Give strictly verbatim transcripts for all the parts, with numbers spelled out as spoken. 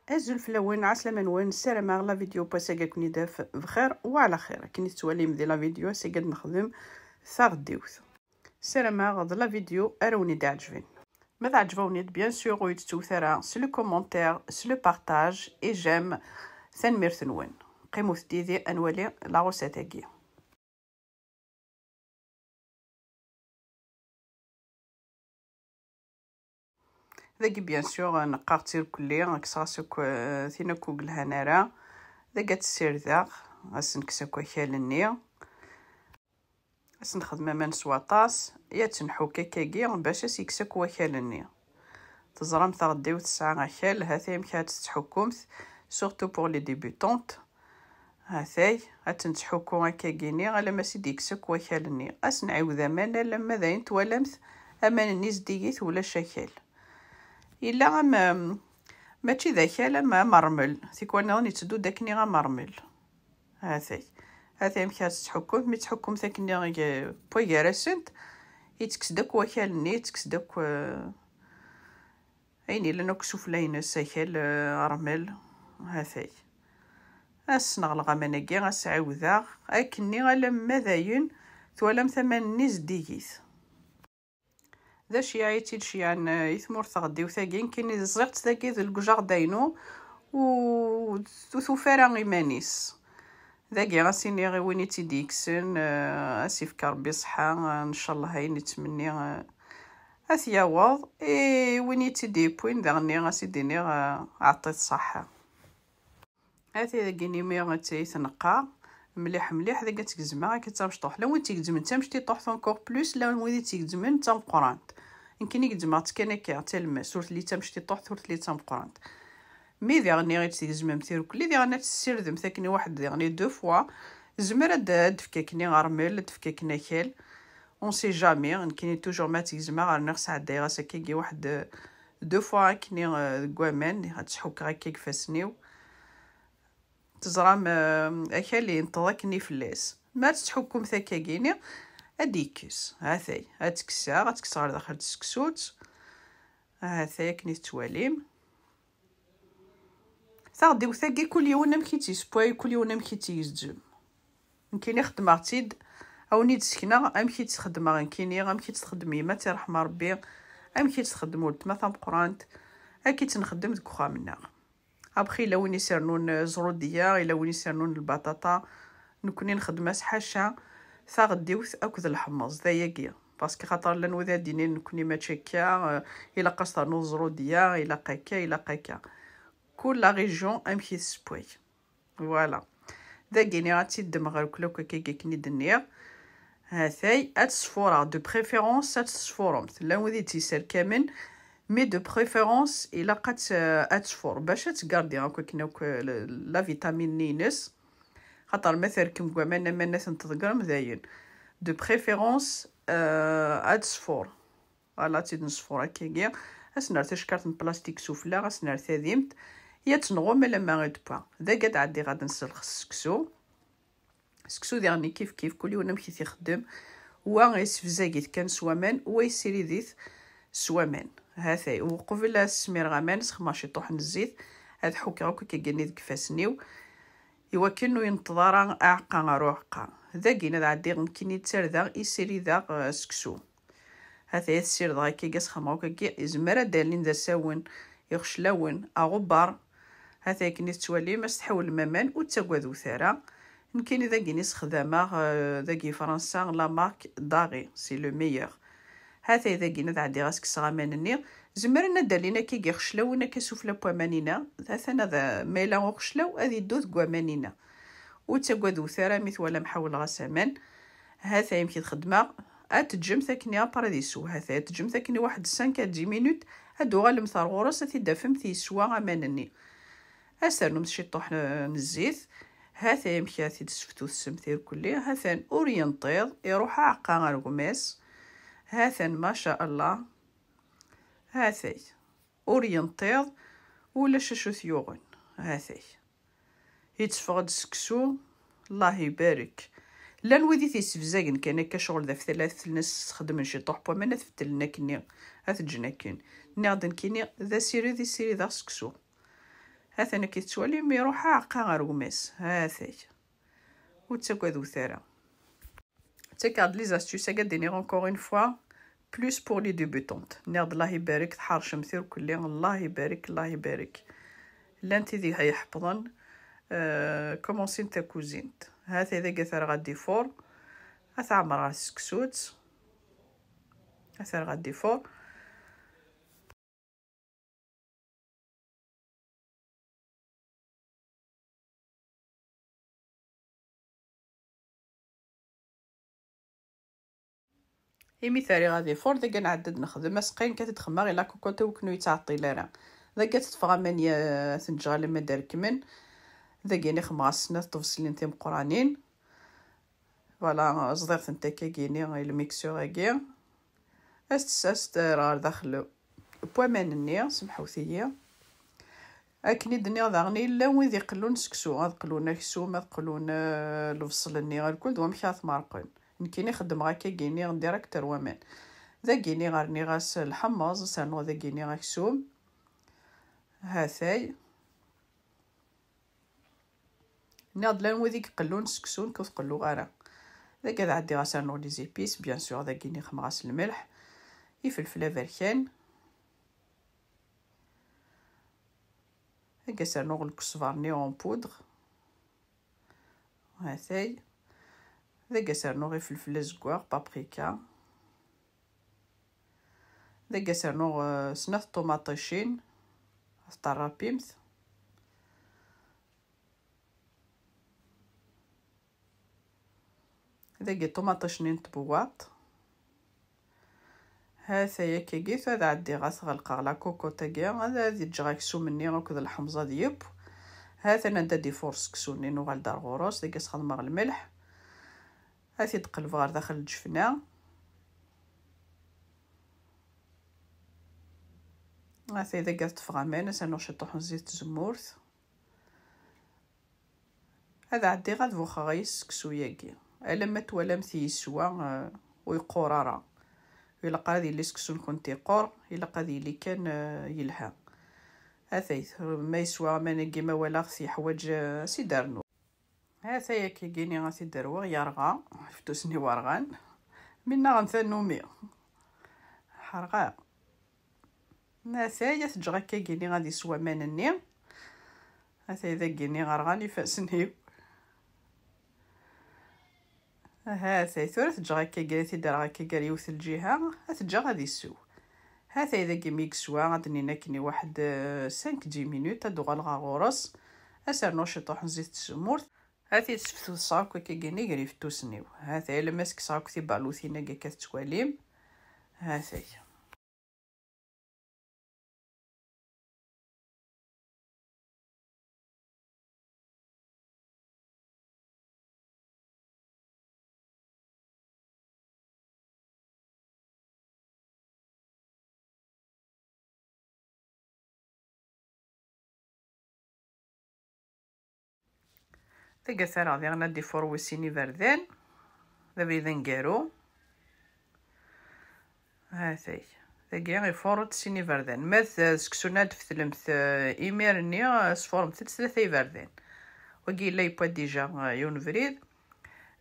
Azul fell-awen, ɛeslama-nwen, ssarameɣ la vidéo n wass-agi ad ken-id-taf bxir wa ɛla xir. Akken i tettwalim di la vidéo, ass-agi ad nexdem taɣeddiwt. Ssarameɣ d la vidéo ara wen-id-iɛeǧben. Ma teɛǧeb-awen-id, bien sûr, ur yi-d-ttewwet ara s le commentaire, s le partage et j'aime. Tanemmirt-nwen. Qqimet-d yid-i ad nwali la recette-agi. Dagi, bien sûr, neqqar-tt irkelli, kkseɣ-as akk, eh, tin akk ur yelhan ara. Dagi ad tt-ssirdeɣ, ad sen-kkseɣ akk akal-nni. Ad sen-nexdem aman s waṭas, ad tt-nḥuk akkagi bac ad s-yekkes akk wakal-nni. Teẓram taɣeddiwt tesɛa akal, ha-t-ay amek ara tt-tettḥukkumt, surtout pour les débutantes. Ha-t-ay, ad tt-nettḥukku akkagi-nni alamma s-id-yekkes akk wakal-nni. Ad s-nɛiwed aman alamma d ayen twalamt aman-nni zeddigit ulac akal. Yella am, mačči d akal am, am ṛṛmel, tikwal nniḍen yetteddu-d akkenni am ṛṛmel. Ha-t-ay. Ha-t-ay amek ara tt-tettḥukkumt, mi tettḥukkumt akkenni, eh, pwa gar-asent, yettekkes-d akk wakal-nni, yettekkes-d akk, eh, ayen yellan akk sufella-ines, akal, eh, ṛṛmel, ha-t-ay. Ad s-sneɣleɣ aman-agi, ad s-ɛiwdeɣ, akkenni alamma dayen twalamt aman-nni zeddigit. D aceyyeɛ i tt-id-ceyyɛen, eh, i tmurt taɣeddiwt-agi, nekkini ẓẓiɣ-tt dagi deg ujarda-inu, u-, ur tufi ara iman-is. Dagi, ad s-iniɣ i win i tt-id-yekksen, eh, ad s-ifk Ṛebbi ṣṣeḥḥa, eh, ncallah ayen yettmenni, eh, ad t-yaweḍ, i win i tt-id-yewwin daɣenni ad s-id-iniɣ, eh, ɛṭi-t ṣṣeḥḥa. Ha-t-ay dagi imi i tt-, i tneqqa mliḥ mliḥ, dagi ad tt-gezmeɣ akka d tamecṭuḥt. Llan wid tt-igezmen d tamecṭiṭuḥt encore plus, llan wid i tt-igezmen d tameqqrant. Nekkini gezmeɣ-tt kan akka, d talemmast, ur telli d tamecṭiṭuḥt, ur telli d tameqqrant. Mi diɣen i tt-tgezmemt irkelli, diɣen ad tt-tessirdemt akken i waḥed diɣen i deux fois. Tezmer ad d-, ad d-tefk akken i ṛṛmel, ad d-tefk akken akal. On sait jamais, nekkini toujours ma tt-gezmeɣ, rniɣ sɛeddayeɣ-as akkagi waḥed, deux fois akken i, eh, deg waman, ad tt-ḥukkeɣ akka deg ifassen-iw. Teẓram, eh, akal yenṭeḍ akken i fell-as. Ma tt-tḥukkumt akkagini, ad d-yekkes. Ha-t-ay, ad tt-kkseɣ, ad tt-kkseɣ ɣer daxel n tseksut. Ha-t-ay akken i tettwalim. Taɣdiwt-agi, kul yiwen amek i tt-yessewway, kul yiwen amek i tt-yegzem. Nekkini xeddmeɣ-tt-id, a wen-id-sekneɣ amek i tt-xeddmeɣ nekkini, amek i tt-txeddem yemma, ad tt-iṛḥem Ṛebbi, amek i tt-txeddem weltma tameqqrant, akka i tt-nxeddem deg uxxam-nneɣ. Après, yella win isernun, eh, ẓrudiya, yella win isernun lbaṭaṭa. Nekkni nxeddem-as ḥaca taɣeddiwt akked leḥmeẓ, d ayagi. Parce que xaṭer llan wid ad d-inin nekkni mačči akka, eh, ilaq ad s-ternuḍ ẓrudiya, ilaq akka, ilaq akka. Kul la région amek i tessewway. Voilà. Dagini ad tt-id-ddmeɣ ɣer kulawk akka akken i d-nniɣ. Ha-t-ay, ad tesfureɣ, de préférence ad tesfuremt. Llan wid i tt-yesserkamen, mais de préférence ilaq ad tt-, ad tesfur, bac ad tgardi akk akken akk, eh, la, la vitamine-nni-ines. Xaṭer ma terkem deg waman, aman ad ten-tḍegrem, dayen. De préférence, eh, ad tesfur. Voilà, ad tt-id-nesfur akkagi. Ad s-nerr tacekkart n plastik sufella, ad s-nerr tadimt. Ad tt-nɣum alamma i d-tewwa. Dagi ad ɛeddiɣ ad nselxes seksu. Seksu diɣen kif kif, kul yiwen amek i t-ixeddem. Wa yessebzag-it kan s waman, wa yessirid-it s waman. Ha-t-ay, uqbel ad smireɣ aman, sxedmeɣ ciṭuḥ n zzit, ad ḥukkeɣ akk akkagi-nni deg ifassen-iw, iwakken ur yenṭeḍ ara aɛeqqa ɣer uɛeqqa. Dagin ad ɛeddiɣ nekkini d tarda i ssirideɣ, eh, seksu. Ha-t-ay ad ssirdeɣ akkagi, ad sxedmeɣ akkagi, izmer ad d-alin d asawen, ixeclawen, aɣebbar. Ha-t-ay akken i tettwalim, ad s-tḥawlem aman, ur ttagadut ara. Nekkini dagin i sexdameɣ, eh, dagi Fransa, la marque Dari, c'est le meilleur. Ha-t-ay dagin ad ɛeddiɣ ad s-kkseɣ aman-nni. Zemren ad d-alin akkagi ixeclawen akka sufella n waman-inna. Ha-t-an ad, ma yella uxeclaw, ad iddu deg waman-inna. Ur ttagadut ara mi twalam ḥawleɣ-as aman. Ha-t-ay amek i t-xedmeɣ. Ad teǧǧemt akken i après ad isew. Ha-t-ay ad teǧǧemt akken i waḥed cinq à dix minutes. Ad d-tuɣalemt ar ɣur-s, ad t-id-tafemt yeswa aman-nni. Ad s-ternumt ciṭuḥ n, n zzit. Ha-t-ay amek ara t-id-tesseftutsemt irkelli. Ha-t-an ur yenṭiḍ, iruḥ aɛeqqa ar gma-s. Ha-t-an, ma sha Allah. Ha-t-ay. Ur yenṭiḍ, ulac acu t-yuɣen. Ha-t-ay. Yetteffeɣ-d seksu, Allah ibarek. Llan wid i t-yessebzagen kan akka, ccɣel d aftal, ad fetlen, ad s-sxedmen ciṭuḥ n waman, ad fetlen akkenni, ad t-ǧǧen akken. Nniɣ-d nekkini, d asired i ssirideɣ seksu. Ha-t-an akka tettwalim, iruḥ aɛeqqa ɣer gma-s. Ha-t-ak. Ur ttagadet ara. Ttakeɣ-d les astuces-agi ad d-iniɣ encore une fois, plus pour les débutantes. Nniɣ-d Allah ibarek, tḥercemt irkelli, Allah ibarek, Allah ibarek. Llant tid i iḥeppḍen, euh, commencent takuzint. Ha-t-ay dagi ad t-rreɣ ad d-ifur, ad t-ɛemmreɣ s seksu-tt, ad t-rreɣ ad d-ifur. Imi t-rriɣ ad ifur, dagi ad nɛeddi ad nexdem asqi, nekk ad t-id-xemmeɣ i la cocotte i wakken ur yettɛeṭṭil ara. Dagi ad teṭṭfeɣ aman ya-, ad ten-ǧǧeɣ alamma d rekmen. Dagi i xemmeɣ-as snat tebṣelin timeqqranin. Voilà, ẓḍiɣ-tent akkagini i lmiksur-agi. As-tt-, as-tt-rreɣ ɣer daxel n waman-nni, semḥewt-iyi. Akken i d-nniɣ daɣen, yella wid iqellun seksu, ad qellun aksum, ad qellun, eh, lebṣel-nni, irkul d wamek ara t-merqen. Nekkini xeddmeɣ akkagini direct ar waman. Dagini rniɣ-as lḥemmeẓ, sernuɣ dagini aksum. Hatay. Nniɣ-d llan wid i iqellun seksu, nekk ur t-qelluɣ ara. Dagi ad ɛeddiɣ ad s-rnuɣ les épices, bien sûr, dagini xemmeɣ-as lmelḥ, ifelfel aberkan. Dagi ad s-rnuɣ lkesber-nni en poudre. Hatay. Dagi ad s-rnuɣ ifelfel azeggaɣ, paprika. Dagi ad s-rnuɣ, eh, snat ṭumaṭicin, ad t-terrapimt. Dagi ṭumaṭic-nni n tbewwaṭ. Hatay akkagi, tura ad ɛeddiɣ ad t-ɣelqeɣ la cocotte-agi, ad, ad ǧǧeɣ aksum-nni akked lḥemẓ ad yeww. Hatan anda d-ifur seksu-nni, nuɣal-d ar ɣur-s, dagi ad s-xedmeɣ lmelḥ. Ad t-id-qelbeɣ ɣer daxel n lǧefna. Hatay dagi ad ṭṭfeɣ aman, ad s-rnuɣ ciṭuḥ n zzit n tzemmurt. Ad ɛeddiɣ ad buxeɣ yis seksu-yagi. Alamma twalamt yeswa, eh, ur yeqqur ara. Ilaq ad yili seksu-nkent yeqqur, ilaq ad yili kan, eh, yelha. Atay, ma yeswa aman-agi, ma walaɣ-t yeḥwaǧ, eh, ad s-id-rnuɣ. Hatay akkagini ad t-id-rwiɣ, yerɣa, iftusen-iw rɣan. Mi nnaɣen tannumi. Ḥerɣa. Hatay, ad t-ǧǧeɣ akkagini ad yeswa aman-nni. Hatay dagini rɣan ifassen-iw. Hatay, tura ad t-ǧǧeɣ akkagini, ad t-id-rreɣ akka gar yiwet lǧiha, ad t-ǧǧeɣ ad isew. Hatay dagi mi yeswa, ad d-nini akken i waḥed, eh, cinq dix minutes, ad d-uɣaleɣ ɣer ɣur-s. Ad s-rnuɣ ciṭuḥ n zzit n tzemmurt. Hatay, seftuseɣ akk akkagini gar ifettusen-iw. Hatay, alamma s-kkseɣ akk tibalutin-agi akka tettwalim. Hatay. Tagatara diɣen ad d-ifur wis sin iberdan, d abrid aneggaru. Hatay. Dagi ifur-d sin iberdan. Ma d seksu-nni ad d-tfetlemt, eh, imir-nni, eh, sfuremt-d tlata iberdan. Wagi yella yewwa dija, eh, yiwen ubrid.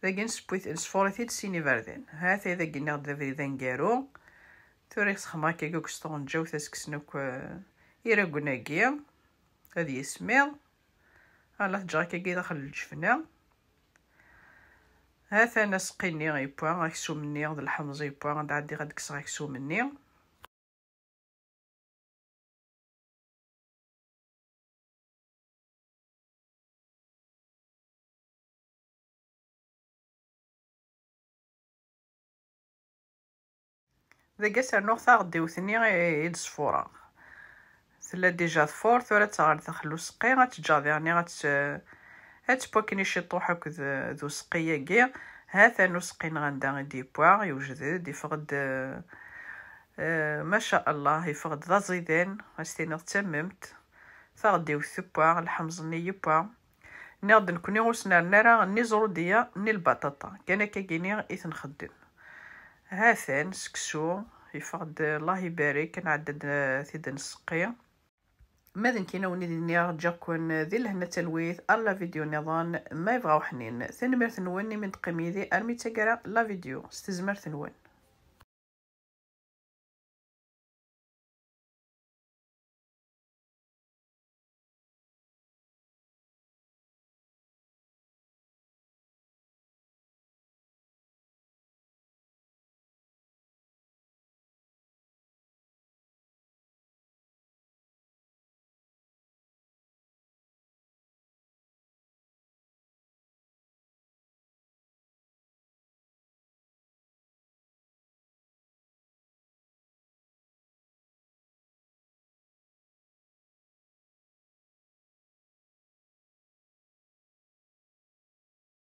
Dagi neswit-, nesfuṛ-it-id sin iberdan. Hatay dagi nniɣ-d d abrid aneggaru. Tura i sexmeɣ akka deg usṭuṛ n ǧawt ad s-kksen akk, eh, iragen-agi. Ad yismiḍ. Ala, teǧǧa akkagi daxel n lǧefna. Ha-t-an aseqqi-nni yewwa, aksum-nni d lḥemẓ yewwa, ad ɛeddiɣ ad d-kkseɣ aksum-nni. Dagi ad s-rnuɣ taɣeddiwt-nni i, i d-sfureɣ. Tella dija tfur, tura ad taɣ-, daxel useqqi, ad tt-ǧǧeɣ diɣen ad tt-, ad teww akken i ciṭuḥ akked, d useqqi-agi. Ha-t-an useqqi-nneɣ anda i d-yewwa, yewjed-d, yeffeɣ-d, eh, maca Allah, yeffeɣ-d d aẓidan, ad s-tiniḍ d tammemt. Taɣeddiwt tewwa, lḥemẓ-nni yewwa. Nniɣ-d nekkni ur s-nerni ara ni ẓrudiya ni lbaṭaṭa, kan akkagini i t-nxeddem. Ha-t-an seksu, yeffeɣ-d, Allah ibarek, ad nɛeddi ad t-id-nseqqi. Ma d nekkini, a wen-id-iniɣ ǧǧiɣ-ken di lehna d talwit ar la vidéo nniḍen, ma yebɣa uḥnin. Tanemmirt-nwen imi d-teqqim yid-i armi d taggara la vidéo, s tezmert-nwen.